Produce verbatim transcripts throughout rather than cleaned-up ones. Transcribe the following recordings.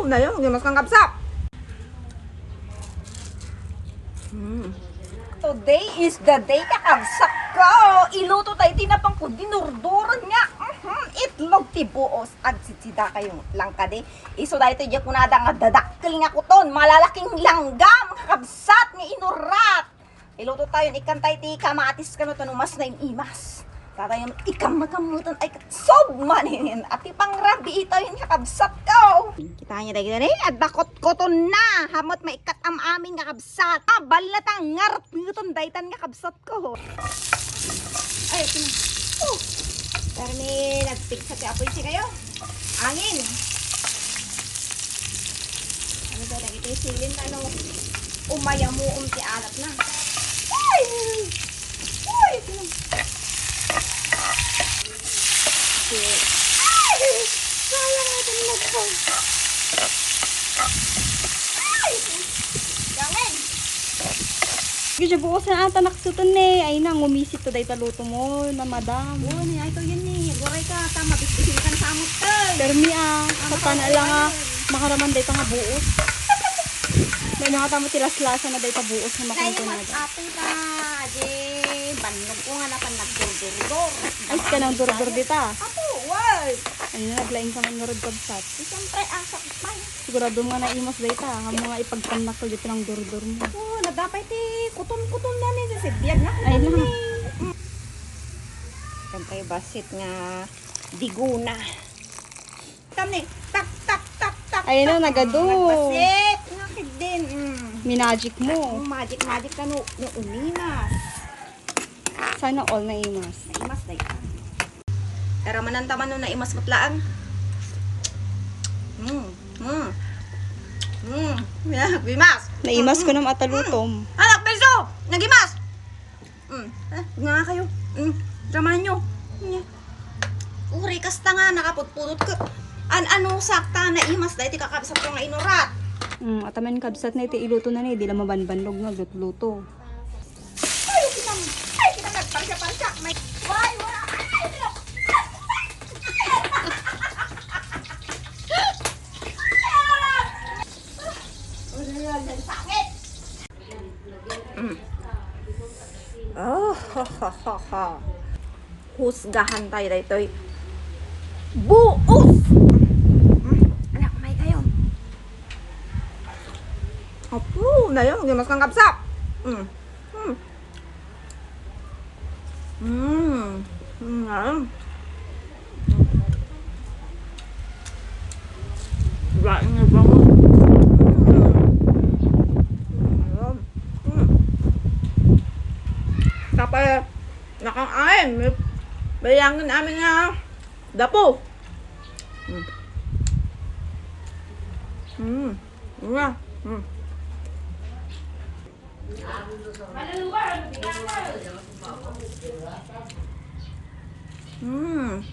Dayon, gimas kang kabsat. Mm. Today is the day, kakabsat ko. Iluto tayo ti napangko, dinurduran nga. Mhm, itlog ti buos. Agsitsida kayo lang kadi. Isu daytoy diay kunada nga dadakkel nga kuton, malalaking langgam, kakabsat nga inurat. Iluto tayo, ikkan tayo ti kamatis kano ta no mas naimas. Tatayo, ikam makamutan ay sob manin. At ti pangrabii tayo, kakabsat ko. Kita niya dagiti ni, adda kotkoton na. Hamot maikkat am amin nga kabsat. Ah, balla ta ngartngeton daytan nga kabsat ko. Ay, ito na. Oh. Permi, nagpigsa ti apoy si kayo. Angin. Ano ba, dagiti silin, ano? Umayamuom ti alat na. Ay! Ay! Ay! Sayang natin nagpang. Ay! Gawin! Gidya buosan ata naksutan ni. Ay na, ngumisit ta dayta luto mo, na madam. Oo, ni, ay to yun ni. Guray ka, tama, bisbisin kan samot, eh. Permi, ah, Ah, patana makakuha lang, ah, yun. Makaraman dayta nga buos. May nga tama ti laslasa na dayta buos nga Kaya makunkunada. Mas ato ta, di, bannog ko nga napan nagdurdurdor. Ay, ka nang durdur dita. Apo, wal. Ay, na, naglaing ka man nga rod kabsat. Siyempre, asak pa. Sigurado nga naimas dayta. Amo nga ipagtannak ko dito ng durdor mo. Oh, nadapay ti kuton-kuton na ni, sisibyag na Ay, kuton na. Ni. Siyempre, basit nga diguna. Tam ni, tak, tak, tak, tak, Ayun na, tak. Nagadu. Ah, nagbasit. Nga kid din. Mm. Minagic mo. Oh, magic, magic ka no, no umimas. Sana all naimas. Naimas, day. Pero mananta man no naimas met laeng. Mm, mm. Mm. Yeah, bimas. Naimas Mm, ko mm. Ng atalutom. Mm. Anak, beso! Nagimas! Mm. Ah, nga kayo. Mm. Dramahan nyo. Mm. Uri, kasta nga, nakapudpudot ka. An-, ano, sakta, naimas, dahil ti kakabsat ko nga inurat. Mm, ataman kabsat na iti iluto na ni, di lang mabanbanlog nga lutluto. Ay, kita, ay, kita, nagparsa-parsa. May, why, wala, ay, ay, ay. Wala, wala, wala, sakit. Mm. Oh, ha, ha, ha, ha. Husgahan tayo daytoy. Buos! Mm. Anak, may kayo. Apo, dayon, gimas kang kabsat. Mm. Mm. Mm. Mm. Lain nga bangus. Mm. Mm. Tapay, nakang ain, may bayangin amin nga dapo. Mm. Mm. Nga. Mm. Mm.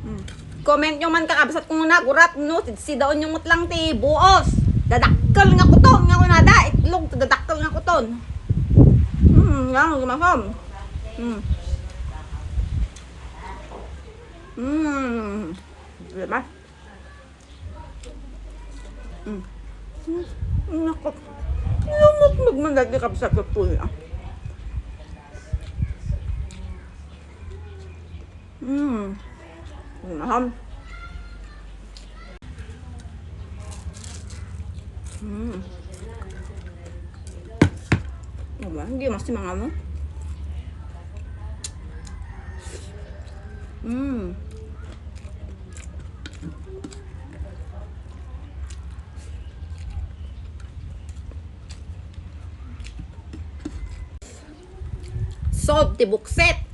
Mm. Comment nyo man, kakabsat ko nga nagurat, no? Sidsidaon nyo met lang ti buos. Dadakkel nga kuton, nga kunada, itlog, dadakkel nga kuton. Mm, yan, gumasom. Mm. Mm. Diba? Mm. Mm. Naku. Lumot magmandag ni kabsat ko po niya. Mm. Mahal. Mm. Diba? Hindi mas si mga mo. Mm. Sod ti buksit.